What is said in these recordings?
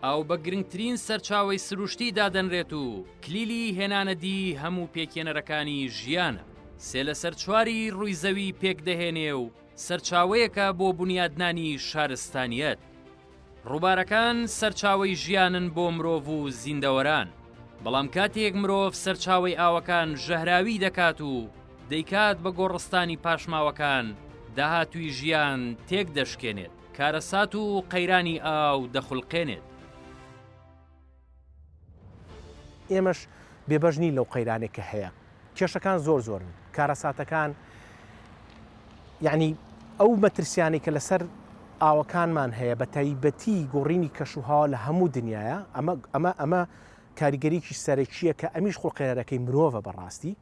ئاو بە گرنگترین سەرچاوەی سروشتی دادەنرێت و کلیلی هێنانەدی هەموو پێکهێنەرەکانی ژیانە. سێ لەسەر چواری ڕووی زەوی پێکدەهێنێ و سەرچاوەیەکە بۆ بونیادنانی شارستانیەت. ڕووبارەکان سەرچاوەی ژیانن بۆ مرۆڤ و زیندەوەران، بەڵام کاتێک مرۆڤ سەرچاوەی ئاوەکان ژەهراوی دەکات و دەیکات بە گۆڕستانی پاشماوەکان، داهاتووی ژیان تێک دەشکێنێت، کارەسات و قەیرانی ئاو دەخولقێنێت. ئێمەش بێبەش نین لەو قەیرانەی کە هەیە. کێشەکان زۆر زۆرن، کارەساتەکان یعنی ئەو مەترسیانەی کە لەسەر ئاوەکانمان هەیە بە تایبەتی گۆڕینی کەشوهەوا لە هەموو دنیاە ئەمە ئەمە ئەمە کاریگەریی سەرەکیە کە ئەمیش خوڵقێنەرەکەی مرۆڤە بەڕاستی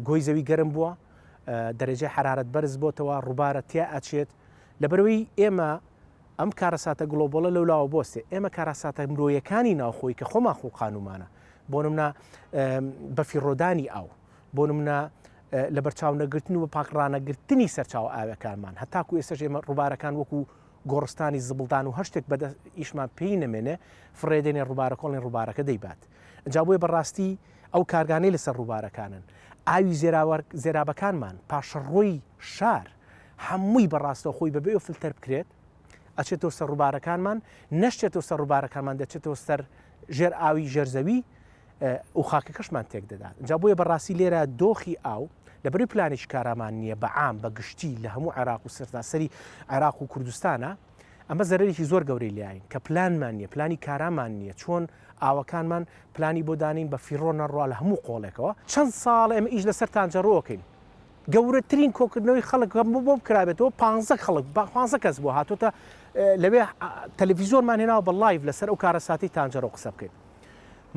گۆی زەوی گەرم بووە دەرەجەی حرارەت بەرز بۆتەوە ڕووبارە تیا ئەچێت لەبەرەوەی ئێمە ئەم کارەساتە گڵۆبەڵە لەولاوە بۆستێ، ئێمە کارەساتە مرۆیەکانی ناوخۆی کە خۆمان خوڵقانومانە، بۆ نمونە بەفیڕۆدانی ئاو، بۆ نمونە لەبەرچاو نەگرتن و بە پاک ڕانەگرتنی سەرچاوە ئاوەکانمان، هەتاکو ئێستاش ئێمە ڕووبارەکان وەکو گۆڕستانی زبڵدان و هەر شتێک بەدەست ئیشمان پێی نەمێنێ فڕێدێنێ ڕووبارە کۆڵێن ڕووبارەکە دەیبات. جا بۆیە بەڕاستی ئەو کارگانەی لەسەر ڕووبارەکانن، ئاوی زێرابەکانمان، پاشەڕۆی شار، هەمووی بە ڕاستەوخۆی بەبێ ئەوەی فلتەر بکرێت ئەچێتەوە سەر ڕووبارەکانمان، نەشچێتەوە سەر ڕووبارەکانمان دەچێتەوە سەر ژێر ئاوی ژێر زەوی و خاکەکەشمان تێک دەدات. جا بۆیە بەڕاستی لێرە دۆخی ئاو لەبەرەی پلانێکی کارامان نییە بە عام بە گشتی لە هەموو عێراق و سەرتاسەری عێراق و کوردستانە ئەمە زەرەرێکی زۆر گەورەی لایین کە پلانمان نییە پلانی کارامان نییە چۆن ئاوەکانمان پلانی بۆ دانین بە فیڕۆ نەڕوا لە هەموو قۆڵێکەوە چەند ساڵ ئێمە ئیش لەسەر تانجەڕۆکەین گەورەترین کۆکردنەوەی خەڵک بۆ بکرابێتەوە پانزە خەڵک پانزە کەس بووە هاتۆتە لەوێ تەلەڤیزیۆنمان هێناوە بە live لەسەر ئەو کارەساتی تانجەرۆ قسە بکەین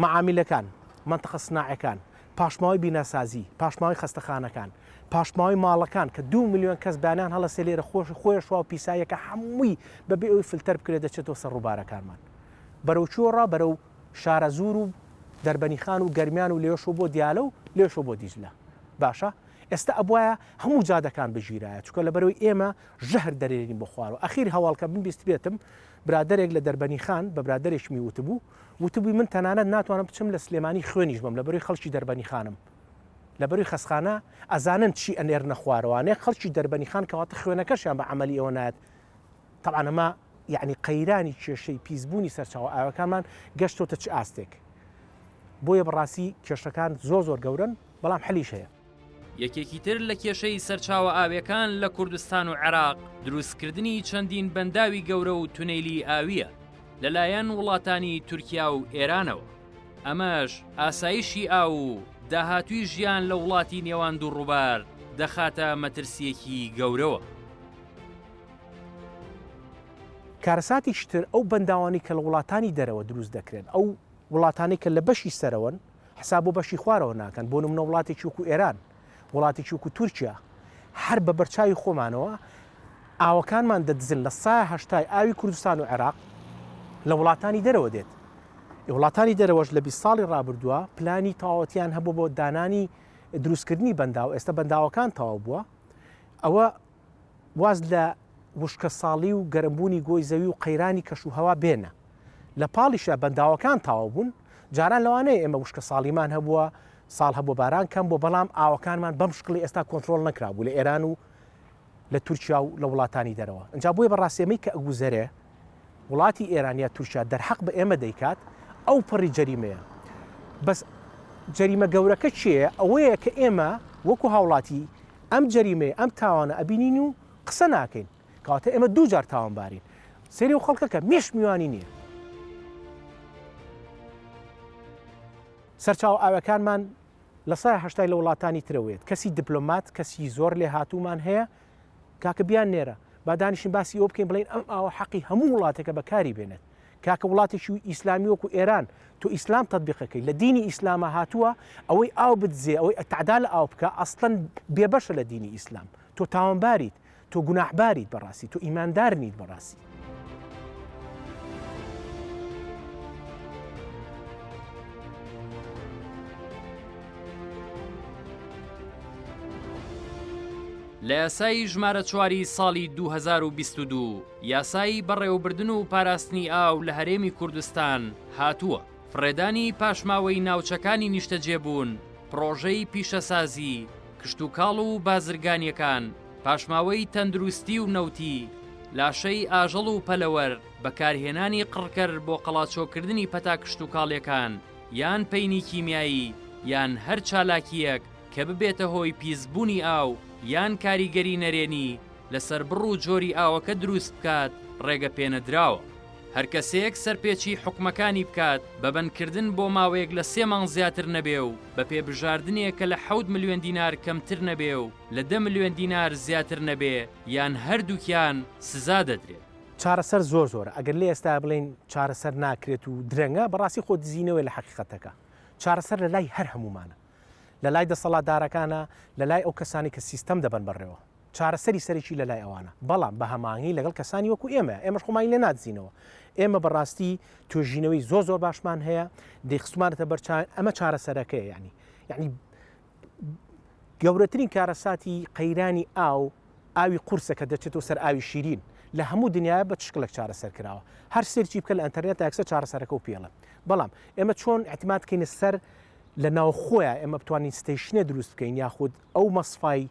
مەعامیلەکان مەنتەقە سناعەکان پاشماوەی بیناسازی پاشماوەی خەستەخانەکان پاشماوەی ماڵەکان کە دو میلیۆن کەس بانیان هەڵەسێ لێرە خۆش خۆیە شوا و پیساییەکە هەمووی بەبێ ئەوی فلتەر بکرێت دەچێتەوە سەر ڕووبارەکانمان بەرەو کوێ ڕا بەرەو شارەزوور و دەربەنیخان و گەرمیان و لێوەشەوە بۆ دیالە و لێوەشەوە بۆ دیجلە باشە ئێستا ئەبوایە هەموو جادەکان بگیرایە چونکە لەبەرەوەی ئێمە ژەهر دەرێنین بۆ خوارەوە ئەخیر هەواڵ کە من بیستبێتم برادەرێک لە دەربەنیخان بە برادەرێکمی وتبوو وتبووی من تەنانەت ناتوانم بچم لە سلێمانی خوێنیش بم لەبەرەوەی خەڵکی دەربەنیخانم لەبەروی خەسخانە ئەزانن چی ئەنێرنە خوارەوانێ خەڵکی دەربەنیخان کەواتە خوێنەکەشیان بە عەمەلی ئەوە نایەت تەبعەن ئەمە یەعنی قەیرانی کێشەی پیسبوونی سەرچاوە ئاوەکانمان گەشتۆتە چ ئاستێک بۆیە بەڕاستی کێشەکان زۆر زۆر گەورەن بەڵام حەلیش هەیە. یەکێکی تر لە کێشەی سەرچاوە ئاویەکان لە کوردستان و عێراق دروستکردنی چەندین بەنداوی گەورە و تونەیلی ئاویە لەلایەن وڵاتانی تورکیا و ئێرانەوە ئەمەش ئاسایشی ئاو و داهاتووی ژیان لە وڵاتی نێوان دوو ڕووبار دەخاتە مەترسیەکی گەورەوە. کارەساتێکی تر ئەو بەنداوانەی کە لە وڵاتانی دەرەوە دروست دەکرێن، ئەو وڵاتانەی کە لە بەشی سەرەوەن حساب بۆ بەشی خوارەوە ناکەن، بۆ نمونە وڵاتێکی وەکو ئێران، وڵاتێکی وەکو تورکیا هەر بە بەرچاوی خۆمانەوە ئاوەکانمان دەدزن لە سای هەشتای ئاوی کوردستان و عێراق لە وڵاتانی دەرەوە دێت. وڵاتانی دەرەوەش لە 20 ساڵی ڕابردووە پلانی تەواوەتیان هەبوو بۆ دانانی دروستکردنی بەنداو، ئێستا بەنداوەکان تەواو بووە. ئەوە واز لە وشکەساڵی و گەرمبوونی گۆی زەوی و قەیرانی کەشوهەوا بێنە. لە پاڵیشا بەنداوەکان تەواو بوون، جاران لەوانەیە ئێمە وشکەساڵیمان هەبووە، ساڵ هەبووە باران کەم بووە، بەڵام ئاوەکانمان بەم شکڵی ئێستا کۆنترۆڵ نەکرابوو لە ئێران و لە تورکیا و لە وڵاتانی دەرەوە. ئینجا بۆیە بەڕاستی ئەمەی کە ئەگوزەرێ وڵاتی ئێران یا تورکیا دەرحەق بە ئێمە دەیکات ئەو پەڕی جەریمەیە. بەس جەریمە گەورەکە کێیە؟ ئەوەیە کە ئێمە وەکو هاوڵاتی ئەم جەریمەیە، ئەم تاوانە ئەبینین و قسە ناکەین. کەواتە ئێمە دووجار تاوانبارین. سەیری ئەو خەڵکە کە مێش میوانی نییە. سەرچاوە ئاوەکانمان لە سای هەشتای لە وڵاتانی ترەوەیەت. کەسی دیپلۆمات، کەسی زۆر لێهاتوومان هەیە، کاکە بیان نێرە. با دانیشین باسی ئەوە بکەین بڵێین ئەم ئاوە حەقی هەموو وڵاتێکە بەکاری بێنێت. کاکە وڵاتێکی ئیسلامی وەکو ئێران تۆ ئیسلام تەتبیقەکەی لە دینی ئیسلامە هاتووە ئەوەی ئاو بدزێ ئەوەی ئەتعدا لە ئاو بکە ئەسڵەن بێبەشە لە دینی ئیسلام تۆ تاوانباریت تۆ گوناحباریت بەڕاستی تۆ ئیماندار نیت بەڕاستی. لە یاسای ژمارە چواری ساڵی 2022 یاسای بەڕێوەبردن و پاراستنی ئاو لە هەرێمی کوردستان هاتووە، فڕێدانی پاشماوەی ناوچەکانی نیشتەجێبوون، پڕۆژەی پیشەسازی، کشتوکاڵ و بازرگانییەکان، پاشماوەی تەندروستی و نەوتی، لاشەی ئاژەڵ و پەلەوەر، بەکارهێنانی قڕکەر بۆ قەڵاچۆکردنی پەتا کشتوکاڵیەکان یان پەینی کیمیایی یان هەر چالاکییەک کە ببێتە هۆی پیسبوونی ئاو یان کاریگەری نەرێنی لەسەر بڕ و جۆری ئاوەکە دروست بکات ڕێگەپێنەدراوە. هەرکەسێک سەرپێچی حوکمەکانی بکات بە بەندکردن بۆ ماوەیەک لە سێ مانگ زیاتر نەبێ و بە پێبژاردنێک کە لە حەوت ملیۆن دینار کەمتر نەبێ و لە دە ملیۆن دینار زیاتر نەبێ یان هەردووکیان سزا دەدرێت. چارەسەر زۆر زۆرە ئەگەر لە ئێستایا بڵێین چارەسەر ناکرێت و درەنگە بەڕاستی خۆ دزینەوەیە لە حەقیقەتەکە. چارەسەر لە لای هەر هەموومانە. لە لای دەسەڵاتدارەکانە، لە لای ئەو کەسانەی کە سیستەم دەبەن بەڕێوە. چارەسەری سەرەکی لە لای ئەوانە. بەڵام بە هەماهەنگی لەگەڵ کەسانی وەکو ئێمەیە. ئێمەش خۆمانی لێ نادزینەوە. ئێمە بە ڕاستی توێژینەوەی زۆر زۆر باشمان هەیە، دەیخستومانەتە بەر چاوێن، ئەمە چارەسەرەکەیە یانی. یانی گەورەترین کارەساتی قەیرانی ئاو، ئاوی قورسە کە دەچێتەوە سەر ئاوی شیرین. لە هەموو دنیایا بە چ شکڵێک چارەسەر کراوە. هەر search ی بکە لە ئەنتەرنێتا یەکسەر چارەسەرەکە و پێڵێ. بەڵام ئێمە چۆن ئیعتیماد بکەینە سەر لە ناوخۆیا ئێمە بتوانین station ێ دروست بکەین یاخود ئەو مەسفای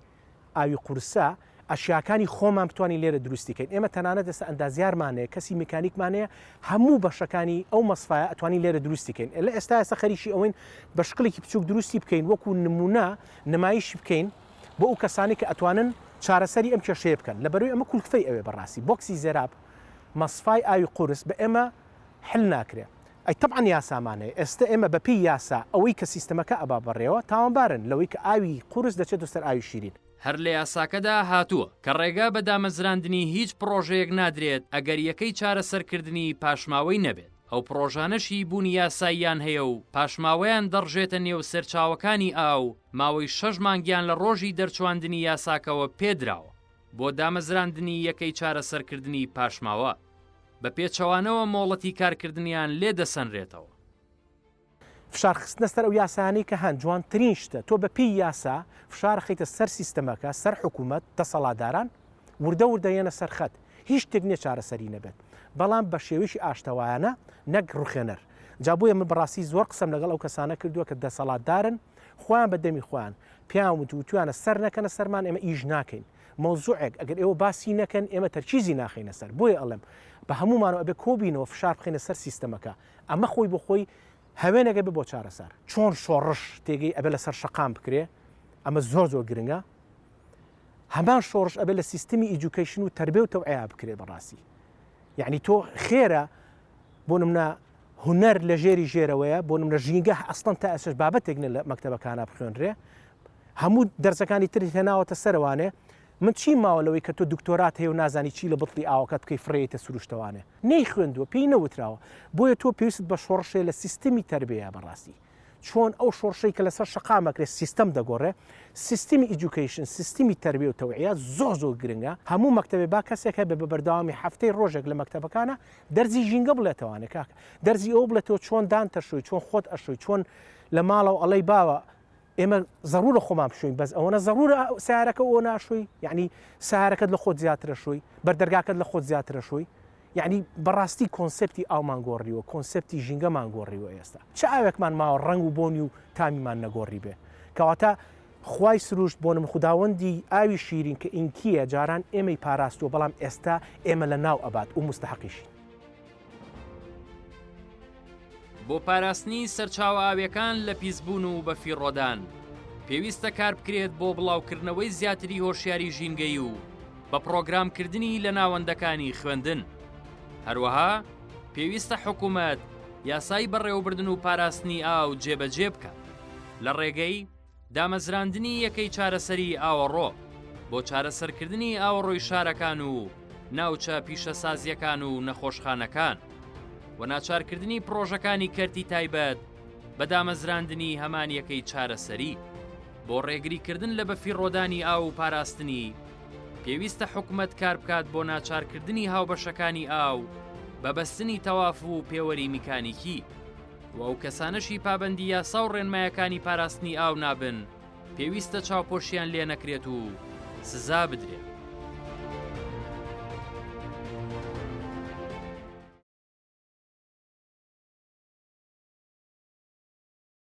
ئاوی قورسە ئەشیاکانی خۆمان بتوانین لێرە دروستی کەین ئێمە تەنانەت ئێستا ئەندازیارمان هەیە کەسی میکانیکمان هەیە هەموو بەشەکانی ئەو مەسفایە ئەتوانین لێرە دروستی کەین لە ئێستا ئێستا خەریکی ئەوەین بە شکڵێکی بچووک دروستی بکەین وەکو نمونە نمایشی بکەین بۆ ئەو کەسانی کە ئەتوانن چارەسەری ئەم کێشەیە بکەن لە بەروی ئەمە کولفەی ئەوێ بەڕاستی بۆکسی زێراب مەسفای ئاوی قورس بە ئێمە حل ناکرێ ئەی تەبعەن یاسامان هەیە ئێستە ئێمە بە پێی یاسا ئەوەی کە سیستەمەکە ئەبا بەڕێوە تاوانبارن لەوەی کە ئاوی قورس دەچێتە سەر ئاوی شیرین. هەر لە یاساکەدا هاتووە کە ڕێگا بە دامەزراندنی هیچ پڕۆژەیەک نادرێت ئەگەر یەکەی چارەسەرکردنی پاشماوەی نەبێت، ئەو پڕۆژانەشی بوونی یاساییان هەیە و پاشماوەیان دەڕژێتە نێو سەرچاوەکانی ئاو ماوەی شەش مانگیان لە ڕۆژی دەرچواندنی یاساکەوە پێدراوە بۆ دامەزراندنی یەکەی چارەسەرکردنی پاشماوە. بە پێچەوانەوە مۆڵەتی کارکردنیان لێ دەسەنرێتەوە. فشار خستنە سەر ئەو یاسایانەی کە هەن جوانترین شتە، تۆ بە پێی یاسا فشار ئەخەیتە سەر سیستەمەکە، سەر حکوومەت، دەسەڵاتداران وردە وردە یەنە سەر خەت، هیچ شتێک نییە چارەسەری نەبێت، بەڵام بە شێوەیەکی ئاشتەوایانە نەک ڕوخێنەر. جا بۆیە من بەڕاستی زۆر قسەم لەگەڵ ئەو کەسانە کردووە کە دەسەڵاتدارن، خۆیان بە دەمی خۆیان پێیان وت وتویانە سەر نەکەنە سەرمان ئێمە ئیش ناکەین. مەوزوعێک ئەگەر ئێوە باسی نەکەن ئێمە تەرکیزی ناخەینە سەر بۆیە ئەڵێم بە هەموومانەوە ئەبێ کۆبینەوە فشار بخەینە سەر سیستەمەکە ئەمە خۆی بۆ خۆی هەوێنێکە بێ بۆ چارەسەر. چۆن شۆڕش تێگەی ئەبێ لەسەر شەقام بکرێ ئەمە زۆر زۆر گرنگە هەمان شۆڕش ئەبێ لە سیستمی education و تەربیە و تەوعەیا بکرێ بەڕاستی یعنی تۆ خێرە بۆ نمونە هونەر لە ژێری ژێرەوەیە بۆ نمونە ژینگە ئەسڵەن تا ئێستاش بابەتێک نیە لە مەکتەبەکانا بخوێنرێ هەموو دەرسەکانی ترت هێناوەتە سەرەوانێ من چیم ماوە لەوەی کە تۆ دکتۆرات هەیە و نازانی چی لە بتڵی ئاوەکەت بکەی فڕێیتە سروشتەوانێ نەیخوێندووە پێی نەوتراوە بۆیە تۆ پێویستت بە شۆڕشێ لە سیستمی تەربیەیە بەڕاستی چۆن ئەو شۆڕشەی کە لەسەر شەقام ئەکرێت سیستەم دەگۆڕێ، سیستمی education، سیستمی تەربیە و تەوعیە زۆر زۆر گرنگە، هەموو مەکتەبێ با کەسێک هەبێ بە بەردەوامی هەفتەی ڕۆژێک لە مەکتەبەکانا دەرزی ژینگە بڵێتەوانێ کاکە دەرزی ئەوە بڵێتەوە چۆن دان تەشۆی چۆن خۆت ئەشۆی چۆن لە ماڵەوە ئەڵێی باوە ئێمە زەڕورە خۆمان بشۆین بەس ئەوەنە زەڕورە سیارەکە ئەوە ناشۆی یعنی سیارەکەت لە خۆت زیاترە شۆی بەردەرگاکەت لە خۆت زیاترە شۆی یەعنی بەڕاستی کۆنسێپتی ئاومان گۆڕیوە، کۆنسێپتی ژینگەمان گۆڕیوە ئێستا چ ئاوێکمان ماوە ڕەنگ و بۆنی و تامیمان نەگۆڕیبێ؟ کەواتە خوای سروشت بۆنم خوداوەندی ئاوی شیرین کە ئینکییە جاران ئێمەی پاراستووە بەڵام ئێستا ئێمە لە ناو ئەبات و موستەحەقیشین. بۆ پاراستنی سەرچاوە ئاویەکان لە پیسبوون و بەفیڕۆدان، پێویستە کاربکرێت بۆ بڵاوکردنەوەی زیاتری هۆشیاری ژینگەیی و بە پڕۆگرامکردنی لە ناوەندەکانی خوێندن. هەروەها پێویستە حکومەت یاسای بەڕێوەبردن و پاراستنی ئاو جێبەجێ بکات لە ڕێگەی دامەزراندنی یەکەی چارەسەری ئاوەڕۆ بۆ چارەسەرکردنی ئاوەڕۆی شارەکان و ناوچە پیشەسازییەکان و نەخۆشخانەکان و ناچارکردنی پڕۆژەکانی کەرتی تایبەت بە دامەزراندنی هەمان یەکەی چارەسەری بۆ ڕێگریکردن لە بەفیڕۆدانی ئاو و پاراستنی، پێویستە حکومەت کاربکات بۆ ناچارکردنی هاوبەشەکانی ئاو بە بەستنی تەواف و پێوەری میکانیکی و ئەو کەسانەشی پابەندی یاسا و ڕێنمایەکانی پاراستنی ئاو نابن پێویستە چاوپۆشیان لێ نەکرێت و. سزا بدرێن.